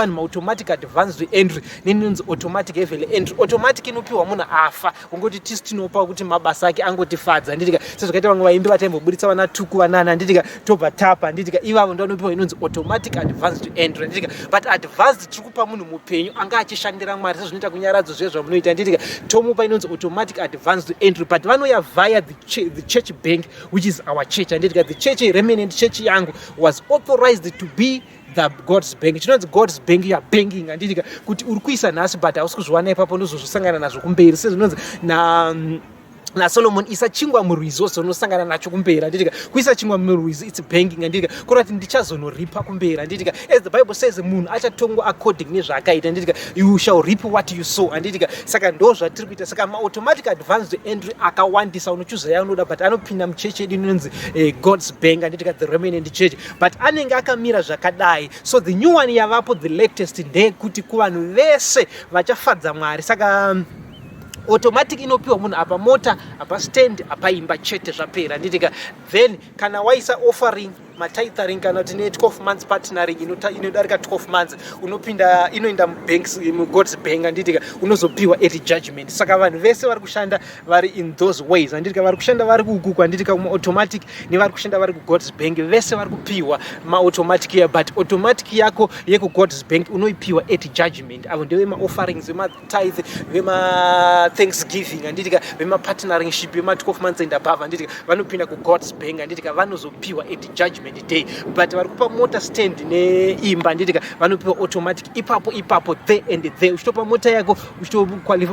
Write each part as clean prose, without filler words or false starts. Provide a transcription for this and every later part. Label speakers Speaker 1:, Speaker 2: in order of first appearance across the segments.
Speaker 1: vanhu maautomatic advanced entry neninonzi automatic heavenly entry. Automatic inopiwa munhu afa, ungoti tisu tinopa kuti mabasa ake angotifadza, handitika? Sezvakaita vamwe vaimbi vataimboburitsa vana Tuku, vanana, handitika? Tobva tapa, handitika? Ivavo ndo vanopiwa inonzi automatic advanced entry, handitika? But advanced tiri kupa munhu mupenyu anga achishandira Mwari, sezvinoita kunyaradzo zviye zvamunoita, handitika? Tomupa inonzi automatic advanced entry, but vanoya via the church bank, which is our church, handitika? The church, Remnant Church yangu, was authorized to be the God's bank. Chinonzi God's bank, you are banking, handitika? Kuti uri kuisa nhasi, but hausi kuzviwana ipapo, ndozozvisangana nazvo kumberi, sezvinonzi na naSolomon, isa chingwa murwizi, wozonosangana nacho kumberi, handitika? Kuisa chingwa murwizi, it's banking, handitika? Kureva kuti ndichazonoripa kumberi, handitika? As the Bible says, munhu achatongwa according nezvaakaita, handitika? You shall reap what you sow, handitika? Saka ndo zvatiri kuita. Saka maautomatic advanced entry akawandisa, unochuza yaunoda, but anopinda muchechi yedu inonzi God's bank, handitika? The Remnant Church. But anenge akamira zvakadai. So the new one yavapo, the latest, ndeyekuti kuvanhu vese vachafadza Mwari. Saka automatic inopiwa munhu apa mota, apa stand, apa imba chete, zvapera, handitika? Then kana waisa offering, matithing, kana kuti ne12 months partnering inodarika 12 months, unopinda, inoenda mubanks, muGod's bank, handitika? Unozopiwa at judgment. Saka vanhu vese vari kushanda vari in those ways, handitika? Vari kushanda vari kukuku, handitika, kumaautomatic, nevari kushanda vari kuGod's bank, vese vari kupiwa maautomatic ya. But automatic yako yekuGod's bank unoipiwa at judgment. Avo ndevemaofferings, vematithe, vemathanksgiving, handitika? Vemapartneringship, vema12 months and above, handitika? Vanopinda kuGod's bank, handitika? Vanozopiwa at judgment day. But vari kupa mota, stand neimba, handitika, vanopiwa automatic ipapo ipapo, there and there. Uchitopa mota yako,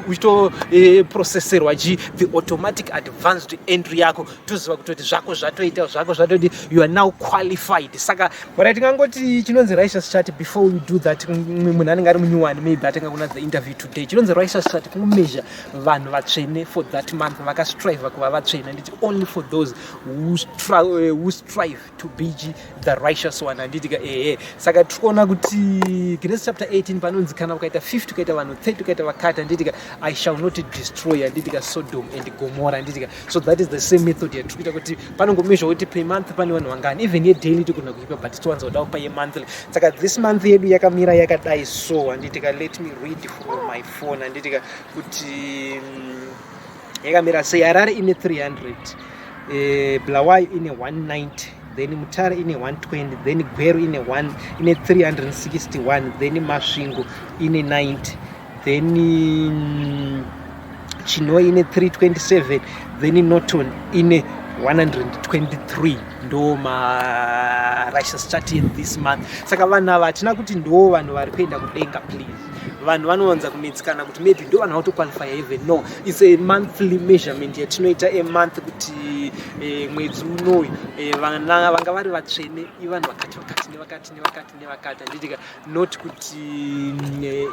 Speaker 1: uchitoprocesserwa chi the automatic advanced entry yako, toziva kutoti zvako zvatoita, zvako zvatoti you are now qualified. Saka ora tingangoti chinonzi righteous chart, before we do that, munhu anenge ari munew one, maybe atanga kuna the interview today, chinonzi righteous chart kumeasure vanhu vatsvene for that month, vakastrive kuva vatsvene, handiti? Only for those who strive to be the righteous one, handitika? Ehe. Saka tiri kuona kuti Genesis chapter 18 panonzi kana ukaita 50, ukaita vanhu 30, ukaita vakati, handitika, I shall not destroy, handitika, Sodom and Gomora, handitika? So that is the same method yatiri kuita, kuti panongomezva kuti per month pane vanhu vangani. Even yedaily tikuna kuipa, but towanza kuda kupa yemonthly. Saka this month yedu yakamira yakadai so, handitika? Let me read from my phone, handitika, kuti yakamira sei. Harare ine 300, Bulawayo ine 190, then Mutare ine 120, then Gweru ine 1 ine 361, then Masvingo ine 90, then Chinhoyi ine 327, then Norton ine 123. Ndo marighteous chart this month. Saka vanhu ava hatina kuti ndo vanhu vari kuenda kudenga. Please, vanhu vanowanza kunetsekana kuti maybe ndo vanhu vatoqualify heaven. No, it's a monthly measurement yatinoita a month, kuti mwedzi unoyu vana vanga vari vatsvene ivanhu vakati vakati nevakati nevakati nevakati, handitika? Not kuti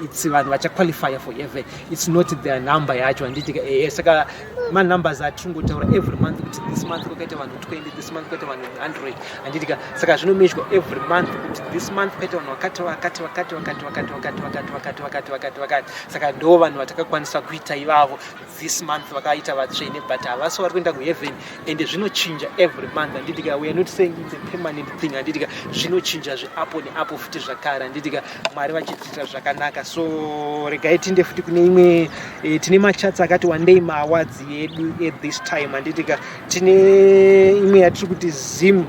Speaker 1: it's vanhu vachaqualifya for heaven. It's not their number yacho, handitika? Saka manumbers atingotaura every month, kuti this month kwakaita vanhu 20, this month kwakaita vanhu 100, handitika? Saka zvinomezhwa every month kuti this month kwaita vanhu vakati vakati vakati vakati vakati vakati vakati vakati vakati vakati vakati. Saka ndo vanhu vatakakwanisa kuita ivavo this month, vakaita vatsvene, but havasi vari kuenda kuheaven. And zvinochinja every month, handitika? We are not saying it's a permanent thing, handitika? Zvinochinja zveapo neapo futi zvakare, handitika? Mwari vachitiita zvakanaka. So regai tinde futi kune imwe. Tine macharts akati wandei, maawards yedu at this time, handitika? Tine imwe yatiri kuti Zim,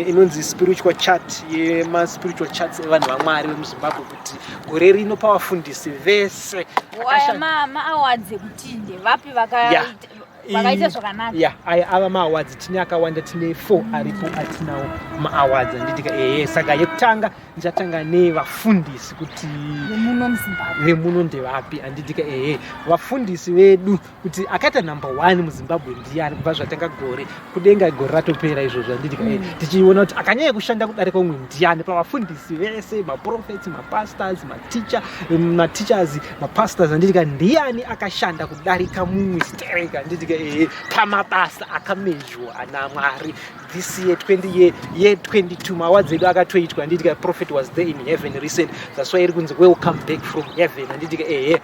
Speaker 1: inonzi spiritual chart, yemaspiritual charts evanhu vaMwari vemuZimbabwe, kuti gore rino pavafundisi vese
Speaker 2: Aya maawards ekuti ndevapi vakaita zvakanaka?
Speaker 1: Ya, aya ava maawards. Tine akawanda, tine 4 aripo atinawo maawards, handitika? Ehe. Saka yekutanga ndichatanga nevafundisi, kuti
Speaker 2: vemuno muZimbabwe.
Speaker 1: Vemuno ndevapi, handitika? Ehe, vafundisi vedu, kuti akaita number one muZimbabwe ndiani kubva zvatanga gore kudenga, gore ratopera izvozvo, handitika? Tichiona kuti akanyanya kushanda kudarika umwe ndiani pavafundisi vese, maprophets, mapastors, mateacher, mateachers, mapastors, handitika? Ndiani akashanda kudarika mumwe stereka, handitika? Ehe, pamabasa akamezhwa naMwari this year, 20 year 22, maawards edu akatoitwa, handitika? Prophet was there in heaven recent, that's why iri kunzi welcome back from heaven, handitika? Ehe.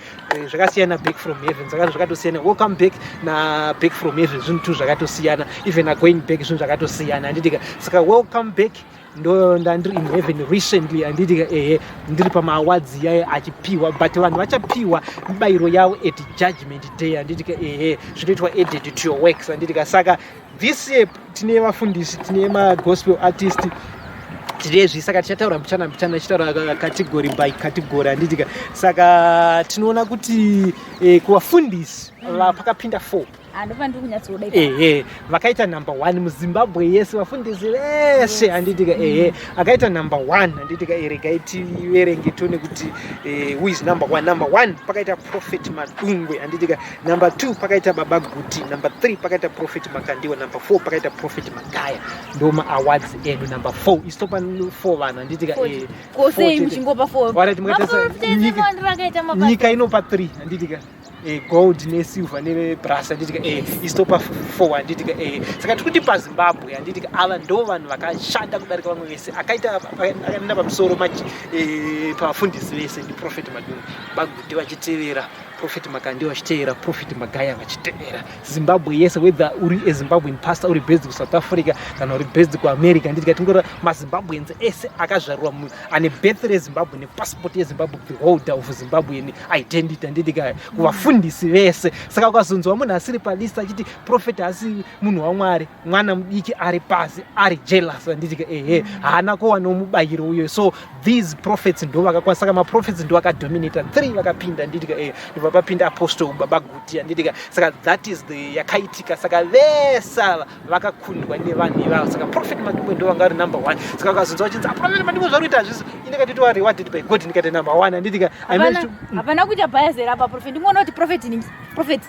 Speaker 1: Zvakasiyana back from heaven. Saka zvakatosiyana, welcome back na back from heaven, zvinhu tu zvakatosiyana. Even a going back, zvinhu zvakatosiyana, handitika? Saka welcome back. Ndo ndandiri in heaven recently, handitika? Ehe, ndiri pamaawards yayo achipiwa, but vanhu vachapiwa mibayiro yavo at Judgment Day, handitika? Ehe, zvinoitwa added to your works, handitika? Saka this year tine vafundisi, tine magospel artist, tinezvi. Saka tichataura mbichana mbichana, tichitaura category by category, handitika? Saka tinoona kuti kuvafundisi pakapinda four.
Speaker 2: Handova ndiri kunyatsoda.
Speaker 1: Ehe, vakaita number one muZimbabwe yese, vafundisi vese, handitika? Ehe, akaita number one, handitika? Regai tiverenge tione kuti who is number one. Number one pakaita Prophet Madungwe, handitika? Number two pakaita Baba Guti, number three pakaita Prophet Makandiwa, number four pakaita Prophet Magaya. Ndo maawards edu, number four istopa four vanhu, handitika?
Speaker 2: Kosei muchingopa four?
Speaker 1: Alright, nyika inopa three, handitika? Gold nesilver nebrass, handitika? Istopa four, handitika? Saka tiri kuti paZimbabwe, handitika, ava ndo vanhu vakashanda kudarika vamwe vese. Akaita akaenda pamusoro pavafundisi vese ndiProphet Madungwe, Baguti vachitevera, Prophet Makandiwa vachitevera, Prophet Magaya vachitevera. Zimbabwe yese, whether uri aZimbabwean pastor uri based kuSouth Africa kana uri based kuAmerica, handitika? Tingora maZimbabweans ese akazvarwa ane birth reZimbabwe nepassport yeZimbabwe, the holder of Zimbabwean identity, handitika? Kuvafundisi vese. Saka ukazonzwa munhu asiri palist achiti prophet asi munhu waMwari, mwana mudiki ari pasi ari jealous, handitika? Ehe, haana kuwanawo mubayiro uyo. So these prophets ndo vakakwanisa. Saka maprophets ndo akadominata, three vakapinda, handitika? Ndobva papinda Apostle Baba Guti, handitika? Saka that is the yakaitika. Saka vese ava vakakundwa nevanhu ivavo. Saka Prophet Madungwe ndo vanga vari number one. Saka ukazonzwa vachinzi, "Prophet Madungwe zvari kuita hazvisi," indakatitova rewarded by God, ndikati number one, handitika?
Speaker 2: Hapana kuita bias here apa, prophet? Ndingoona kuti prophet ningi, prophet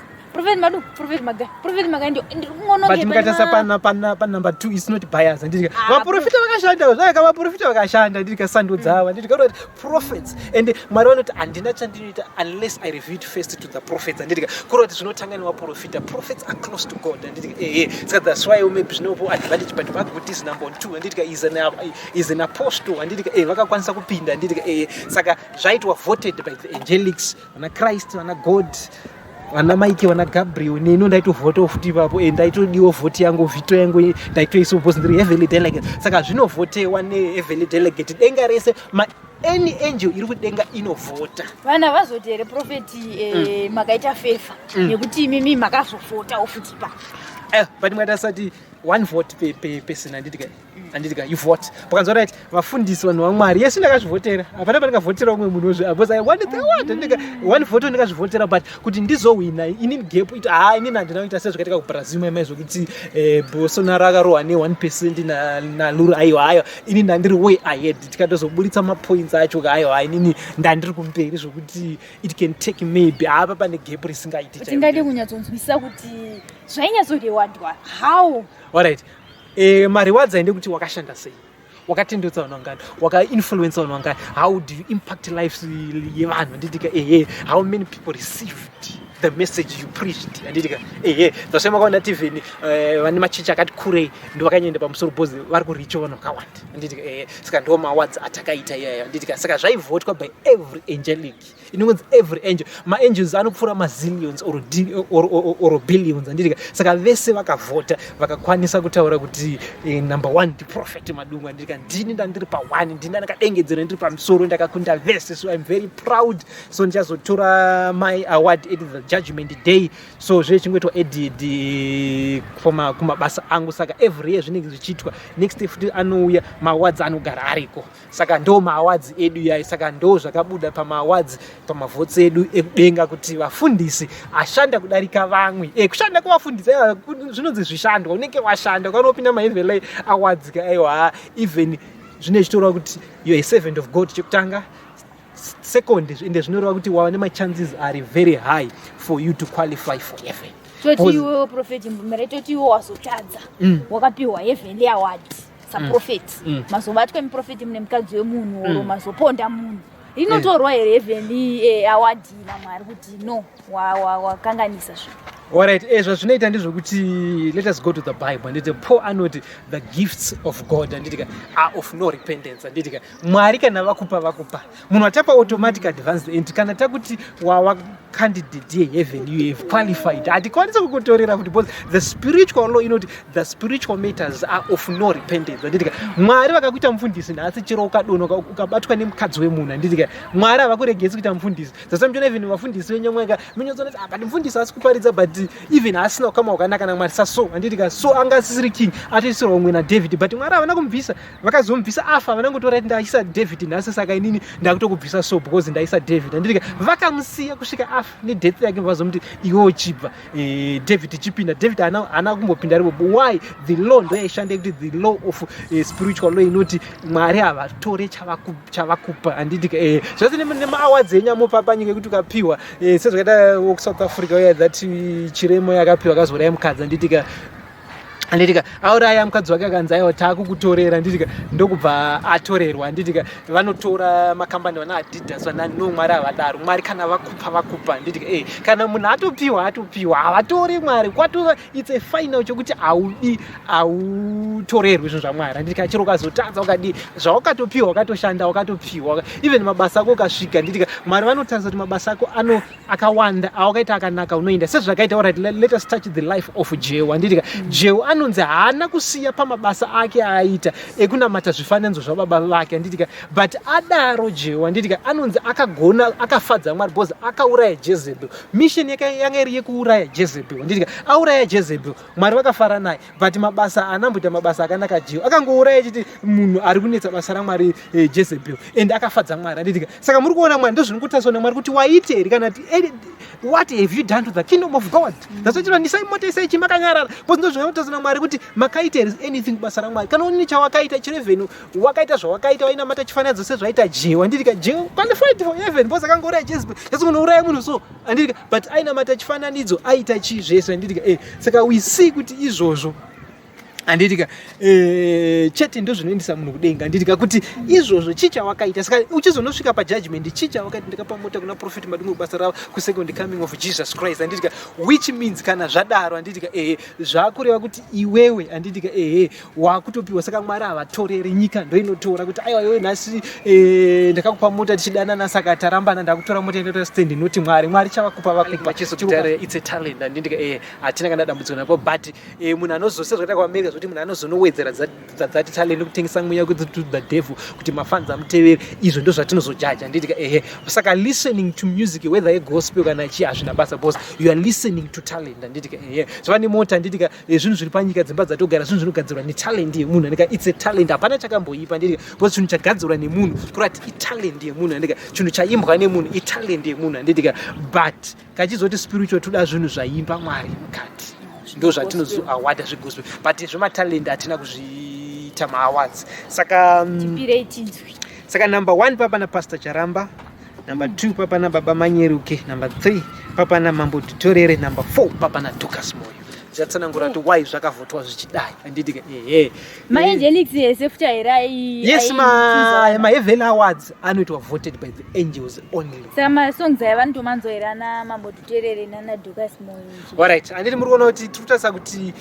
Speaker 2: Madu, Prophet Magaya, Prophet Magaya, ndio ndiri.
Speaker 1: But mukatarisa panumber two, it's not bias, handitika? Vaprofita vakashanda zvaka, vaprofita vakashanda, handitika? Sando dzavo, handitika? Kuti prophets and Mwari vanoti, "Handina chandinoita unless I reveal it first to the prophets," handitika? Kureva kuti zvinotanga nevaprofita. Prophets are close to God, handitika? Ehe, saka that's why maybe zvinopo advantage, but Vaguti is number two, handitika? Is an apostle, handitika? Vakakwanisa kupinda, handitika? Ehe, saka zvaitwa voted by the angelics, vana Christ, vana God, vana Mike, vana Gabriel. Neno ndaitovhotawo futi ipapo. Ndaitodiwo vhoti yangu, veto yangu ndaitoisawo because ndiri heavenly delegate. Saka zvinovhotewa neheavenly delegate, denga rese, ma any angel iri kudenga inovhota.
Speaker 2: Vanhu havazoti here, prophet, makaita favour nekuti imimi makazovhotawo futi pa?
Speaker 1: But mwatasati one vote per person, handitika? Handitika? You vote pakanzwa, right? Vafundisi, vanhu vaMwari, yesu ndakazvivhotera. Hapana pandikavhotera umwe munhu because I wanted the award, handika? One vote ndakazvivhotera, but kuti ndizowina inini, gap iti ha, inini handina kuita sezvakaitika kuBrazil maimai zvokuti Bolsonaro akarohwa ne1% naLula. Aiwa, aiwa, inini ndandiri way ahead. Tikatozoburitsa mapoints acho, aiwa, inini ndandiri kumberi zvokuti it can take maybe hapa pane gap risingaiti.
Speaker 2: Tingade kunyatsonzwisisa kuti zvainyatsorewardwa how?
Speaker 1: Alright, marewards aende kuti wakashanda sei, wakatendetsa vanhu vangani, wakainfluensa vanhu vangani, how do you impact lives yevanhu, handitika? Ehe, how many people received the message you preached, handitika? Ehe, that's why makaona tivheni vane machechi akati kurei ndo vakanyaenda pamusoro because vari kuricha vanhu vakawanda, handitika? Ehe, saka ndo maawards atakaita iyayo, handitika? Saka zvaivhotwa by every angelic inongonzi every angel. Maangels anopfuura mazillions or billions, handitika? Saka vese vakavhota, vakakwanisa kutaura kuti number one ndiProphet Madungwe, handitika? Ndini ndandiri paone, ndini ndakadengedzera, ndiri pamusoro, ndakakunda vese. So I'm very proud. So ndichazotora my award at the Judgment Day. So zvechingoitwa added kumabasa angu. Saka every year zvinenge zvichiitwa, next year futi anouya, maawards anogara ariko. Saka ndo maawards edu yayo. Saka ndo zvakabuda pamaawards, pamavhotsi edu ekudenga, kuti vafundisi ashanda kudarika vamwe. Kushanda kwevafundisi, aiwa, zvinonzi zvishandwa, unenge washanda ukanopinda maheavenly awards ka. Aiwa, even zvine zvichitoreva kuti you are a servant of God chekutanga. Second, ende zvinoreva kuti wava nemachances are very high for you to qualify for heaven.
Speaker 2: Toti iwewe, prophet, mbumere, toti iwe wazotadza, wakapiwa heavenly award saprophet, mazobatwa muprophet mune mukadzi wemunhu oro mazoponda munhu, inotorwa here heavenly award naMwari kuti no, wakanganisa zvinhu?
Speaker 1: Alright, zvazvinoita ndezvekuti let us go to the Bible. Handiti Paul anoti the gifts of God, handitika, are of no repentance, handitika. Mwari kana vakupa, vakupa. Munhu atapa automatic advanced entry. Kana takuti wawa candidate yeheaven, you have qualified, hatikwanisi kukutorera kuti, because the spiritual law inoti the spiritual matters are of no repentance, handitika. Mwari vakakuita mufundisi nhasi, chero ukadonha, ukabatwa nemukadzi wemunhu, handitika, Mwari havakuregesi kuita mufundisi. Zasamuchiona even vafundisi venyamweka munyatsoona kuti, ah, but mufundisi asi kuparidza, but even asina kukama hwakanaka naMwari saso, handitika, so anga asisiri king, atoisirwa umwe naDavid, but Mwari havana kumubvisa. Vakazomubvisa afa. Havana kutora kuti ndaisa David nhasi, saka inini ndakutokubvisa so because ndaisa David, handitika. Vakamusiya kusvika afa nedeath yake, vazomuti iwewo chibva, David chipinda. David haana kumbopinda ripo. Why? The law ndo yaishanda kuti the law of spiritual law inoti Mwari havatore chavakupa, handitika. Zvese nemaawards enyu amopa panyika yekuti ukapiwa, sezvakaita wokuSouth Africa uya, that chiremo yakapiwa, akazouraya mukadzi, handitika, handitika. Auraya mukadzi wake, akanzi aiwa, taakukutorera, handitika, ndokubva atorerwa, handitika. Vanotora makambani, vana Adidas, vanani. No, Mwari havadaro. Mwari kana vakupa, vakupa, handitika. Kana munhu atopiwa, atopiwa, havatori. Mwari kwatora, it's a final chokuti haudi, hautorerwi zvinhu zvaMwari, handitika. Chero ukazotadza, ukadii, zvawakatopiwa, wakatoshanda, wakatopiwa. Even mabasa ako ukasvika, handitika, Mwari vanotarisa kuti mabasa ako ano akawanda awakaita akanaka, unoenda sezvakaita. Alright, let us touch the life of Jehu, handitika. Jehu anonzi haana kusiya pamabasa ake aaita ekunamata zvifananidzo zvababa vake, handitika. But adaro Jehu, handitika, anonzi akagona, akafadza Mwari because akauraya Jezebel. Mission yanga iri yekuuraya Jezebel, handitika. Auraya Jezebel, Mwari vakafara naye, but mabasa anamboita mabasa akanaka. Jehu akangouraya chiti munhu ari kunetsa basa raMwari, Jezebel, and akafadza Mwari, handitika. Saka muri kuona Mwari ndozvinokutaswa naMwari kuti waite here kana kuti what have you done to the kingdom of God? That's why ndisai mota, isai chimakanyarara, because ndozvinokutaswa naMwari kuti makaita here anything kubasa raMwari? Kana unini chawakaita chirevhenu, wakaita zvawakaita, wainamata chifananidzo sezvaita Jehu, handitika. Jehu qualified for heaven because akangouraya Jezebel. Just kunouraya munhu so, handitika, but ainamata chifananidzo, aita chii zvese, handitika. Saka we see kuti izvozvo, handitika, chete ndo zvinoendesa munhu kudenga, handitika, kuti izvozvo chii chawakaita. Saka uchizonosvika pajudgment, chii chawakaita? Ndakapa mota kuna Prophet Madungwe basa ravo kusecond coming of Jesus Christ, handitika, which means kana zvadaro, handitika, ehe, zvakureva kuti iwewe, handitika, ehe, wakutopiwa. Saka Mwari havatoreri, nyika ndo inotora kuti aiwa, iwe nhasi, ndakakupa mota tichidanana, saka tarambana, ndakutora mota, inotora stand inoti Mwari. Mwari chavakupa, vakupa. It's a talent, handitika. Hatina kana dambudziko napo, but munhu anozosezvakaita kuAmerica zvokuti munhu anozonowedzera dzati talent, kutengesa mweya kuti to the devil kuti mafans amutevere, izvo ndo zvatinozojaja, handitika. Ehe, saka listening to music, whether yegospel kana chii, hazvina basa because you are listening to talent, handitika. Ehe, zvava nemota, handitika, zvinhu zviri panyika, dzimba dzatogara, zvinhu zvinogadzirwa netalent yemunhu, handika. It's a talent, hapana chakamboipa, handitika, because chinhu chagadzirwa nemunhu kurati italent yemunhu, handika. Chinhu chaimbwa nemunhu italent yemunhu, handitika. But kachizoti spiritual, toda zvinhu zvaimba Mwari mukati, ndo zvatinozoawarda zvegospel, but zvematalent hatina kuzviita maawards. Saka
Speaker 2: Tipirei tinzwi.
Speaker 1: Saka number one papana Pastor Charamba, number two papana Baba Manyeruke, number three papana Mambo Dhuterere, number four papana Dukas Moyo. Ndichatsanangura kuti why zvakavhotwa zvichidai, handitika. Ehe.
Speaker 2: Maangelics ese futi here
Speaker 1: Yes, maheaven awards anoitwa voted by the angels only.
Speaker 2: Saka masongs aya vanotomanzwa here ana Mambo Dhuterere nana Dukas Moyo?
Speaker 1: Alright, handiti muri kuona kuti tiri kutarisa kuti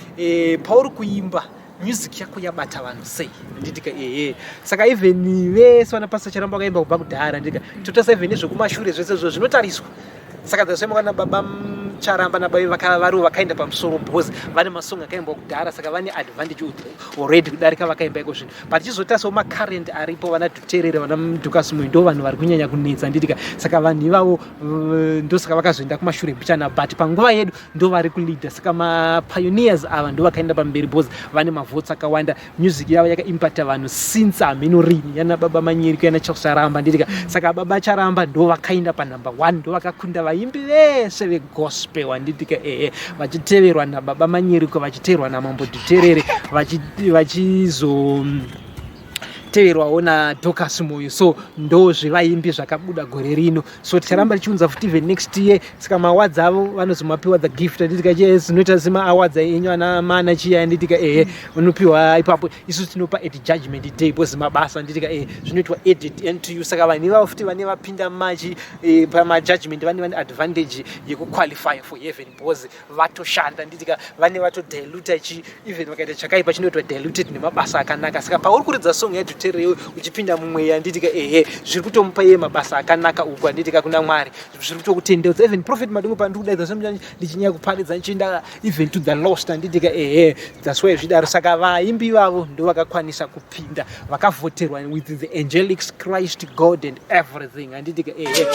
Speaker 1: pauri kuimba music yako yabata vanhu sei, handitika. Ehe, saka even vese vana Pastor Charamba vakaimba kubva kudhara, handitika, totarisa even nezvekumashure, zvese izvo zvinotariswa. Saka dzasema kana Baba Charamba nabai varivo vakaenda pamusoro because vane masong akaimbwa kudhara, saka vane advantage already kudarika vakaimba iko zvino. But chizotarisawo macurrent aripo, vana Dhuterere, vana Dukas Moyo, ndo vanhu vari kunyanya kunetsa, handitika. Saka vanhu ivavo ndosaka vakazoenda kumashure mbichana, but panguva yedu ndo vari kuleada. Saka mapioneers ava ndo vakaenda pamberi because vane mavotes akawanda. Music yavo yakaimpacta vanhu since hameno rini, yana Baba Manyeriko, yana Charles Charamba, handitika. Saka Baba Charamba ndo vakaenda panumber one, ndo vakakunda vaimbi vese vegospel, handitika. Ehe, vachiteverwa naBaba Manyeriko, vachiteverwa naMambo Dhuterere, vachizo Teverwawo naDocas Moyo. So ndo zvevaimbi zvakabuda gore rino. So ticharamba tichiunza futi even next year. Saka maawards avo vanozomapiwa the gift, handitika? Zvinoita semaawards enyu ana mana chiya, handitika? Ehe, unopiwa ipapo. Isu tinopa at Judgment Day, because mabasa, handitika? Ehe, zvinoitwa added unto you. Saka vanhu ivavo futi vane vapinda machi pamajudgment vane advantage yekuqualify for heaven, because vatoshanda, handitika? Vane vatodiluta chi, even vakaita chakaipa chinoitwa diluted nemabasa akanaka. Saka pauri kuridza song yaDhuterere uchipinda mumweya, handitika? Ehe, zviri kutomupa iye mabasa akanaka uku, handitika? Kuna Mwari zviri kutokutendeudza. Even Prophet Madungwe, pandiri kudaidza semuchanji, ndichinyanya kuparidza, ndichienda even to the lost, handitika? Ehe, that's why zvidaro. Saka vaimbi ivavo ndo vakakwanisa kupinda, vakavhoterwa with the angelics, Christ, God and everything, handitika? Ehe.